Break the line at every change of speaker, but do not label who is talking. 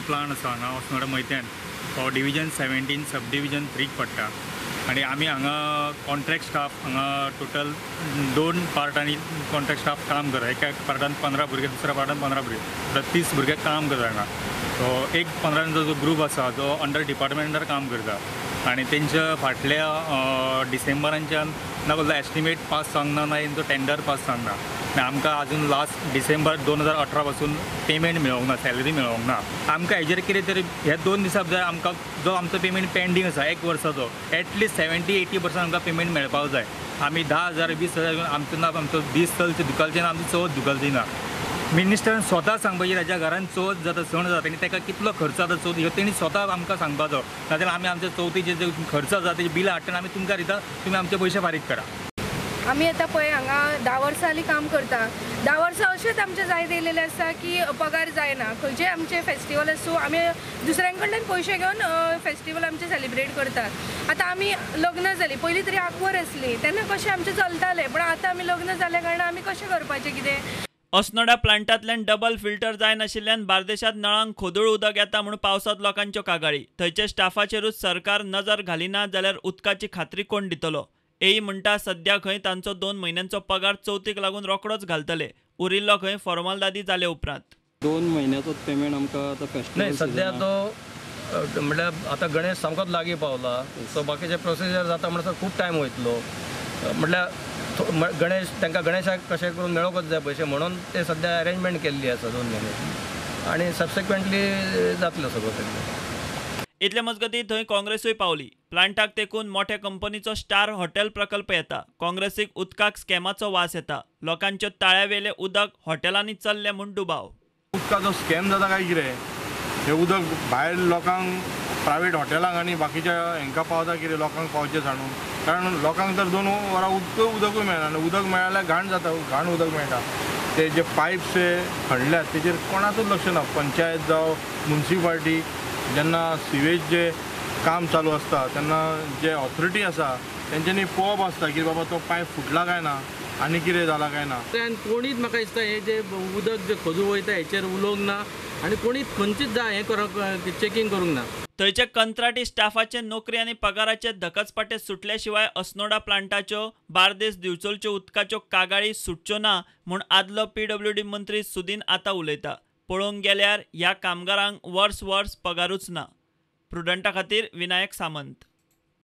Plant आसा हांगा अस्नोडा मैत्यान, हो डिविजन 17 सब डिविजन 3 पडटा आनी आमी हांगा कॉन्ट्रॅक्ट स्टाफ हांगा टोटल 2 पार्टांनी कॉन्ट्रॅक्ट स्टाफ काम करता. एका पार्टान 15 भुरगे, दुसऱ्या पार्टान 15 भुरगे, 30 भुरगे काम करता हांगा. सो एक 15 जो ग्रूप आसा जो अंडर डिपार्टमेंट अंडर काम करता आनी तेंच्या फाटल्या डिसेंबरांच्यान ना कसलो एस्टिमेट पास जावंक ना, ना तेंचो टेंडर पास जावंक ना. आनी आमकां आजून लास्ट डिसेंबर 2018 पासून पेमेंट मेळोंक ना, सॅलरी मेळोंक ना. आमकां हेजेर कितें तरी ह्या 2 दिसां भितर आमकां जो आमचो पेमेंट पेंडींग आसा 1 वर्साचो एटलिस्ट 70-80% आमकां पेमेंट मेळपाक जाय. आमी 10,000 20,000 आमचो ना, आमचो दीस चलचे दुखलचे ना, आमची चवथ दुखलची ना. मिनिस्टरान स्वता सांगपाचें ताच्या घरान चवथ जाता, सण जाता आनी ताका कितलो खर्च जाता चवथी ह्यो तेणी स्वता आमकां सांगपाचो. नाजाल्यार आमी आमच्या चवथीचे जे खर्च जाता तेजी बिलां हाडटना आमी तुमकां दिता, तुमी आमचे पयशे फारीक करा.
आमी आतां पळय हांगा 10 वर्सां जालीं काम करता. 10 वर्सां अशेंच आमचें जायत येयलेलें आसा की पगार जायना. खंयचेय आमचें फेस्टिवल आसूं आमी दुसऱ्यां कडल्यान पयशे घेवन फेस्टिवल आमचें सेलिब्रेट करतात. आतां आमी लग्न जालीं, पयलीं तरी आंकवार आसली तेन्ना कशें आमचें चलतालें, पूण आतां आमी लग्न जाल्या कारणान आमी कशें करपाचें कितें.
अस्नोडा प्लांटांतल्यान डबल फिल्टर जायनाशिल्ल्यान बार्देशांत नळांक खोदूळ उदक येता म्हूण पावसांत लोकांच्यो कागाळी. थंयचे स्टाफाचेरूच सरकार नजर घालिना जाल्यार उदकाची खात्री कोण दितलो? एई म्हणटा सद्या खंय तांचो 2 म्हयन्यांचो पगार चवथीक लागून रोकडोच घालतले, उरिल्लो खंय फॉर्मालदादी जाले उपरांत.
2 म्हयन्याचो पेमेंट आमकां आतां फेस्टिवल
सद्या तो म्हळ्यार आतां गणेश सामकोच लागीं पावला, सो बाकीचे प्रोसिजर जाता म्हणसर खूब टायम वयतलो. म्हटल्यार गणेश तांकां गणेशाक कशें करून मेळोवंकच जाय पयशे म्हणून ते सद्या अरेंजमेंट केल्ली आसा 2 म्हयन्याची आनी सबसिक्वंटली जातलो सगळो तें.
इतले मजगतीं थंय काँग्रेसूय पावली. प्लांटाक तेकून मोठ्या कंपनीचो स्टार हॉटेल प्रकल्प येता. काँग्रेसीक उदकाक स्कॅमाचो वास येता. लोकांच्यो ताळ्यावेले उदक हॉटेलांनी चल्लें म्हूण दुबाव.
उदकाचो स्कॅम जाता काय कितें, हें उदक भायर लोकांक प्रायवेट हॉटेलांक आनी बाकीच्या हेंकां पावता कितें, लोकांक पावचें सांडून. कारण लोकांक तर 2 वरां उदकूय मेळना आनी उदक मेळ्ळ्यार घाण जाता, घाण उदक मेळटा. ते जे पायप्स खणल्यात तेजेर कोणाचोच लक्ष ना. पंचायत जावं मुन्सिपाल्टी जेन्ना सिवेज जे काम चालू आसता तेन्ना जे ऑथॉरिटी आसा तेंच्यांनी पळोवप आसता की बाबा तो पायप फुटला काय ना आनी कितें जाला काय ना.
कोणीच म्हाका दिसता हें जें उदक जें खोदूळ वयता हेचेर उलोवंक ना आनी कोणीच खंयचीच जाय हें करप चॅकींग करूंक ना.
थंयचे कंत्राटी स्टाफाचे नोकरी आनी पगाराचे धकचपाटे सुटल्या शिवाय अस्नोडा प्लांटाच्यो बार्देस दिवचलच्यो उदकाच्यो कागाळी सुटच्यो ना म्हूण आदलो पीडब्ल्यूडी मंत्री सुदीन आतां उलयता. पळोवंक गेल्यार ह्या कामगारांक वर्स वर्स पगारूच ना. प्रुडंटा खातीर विनायक सामंत.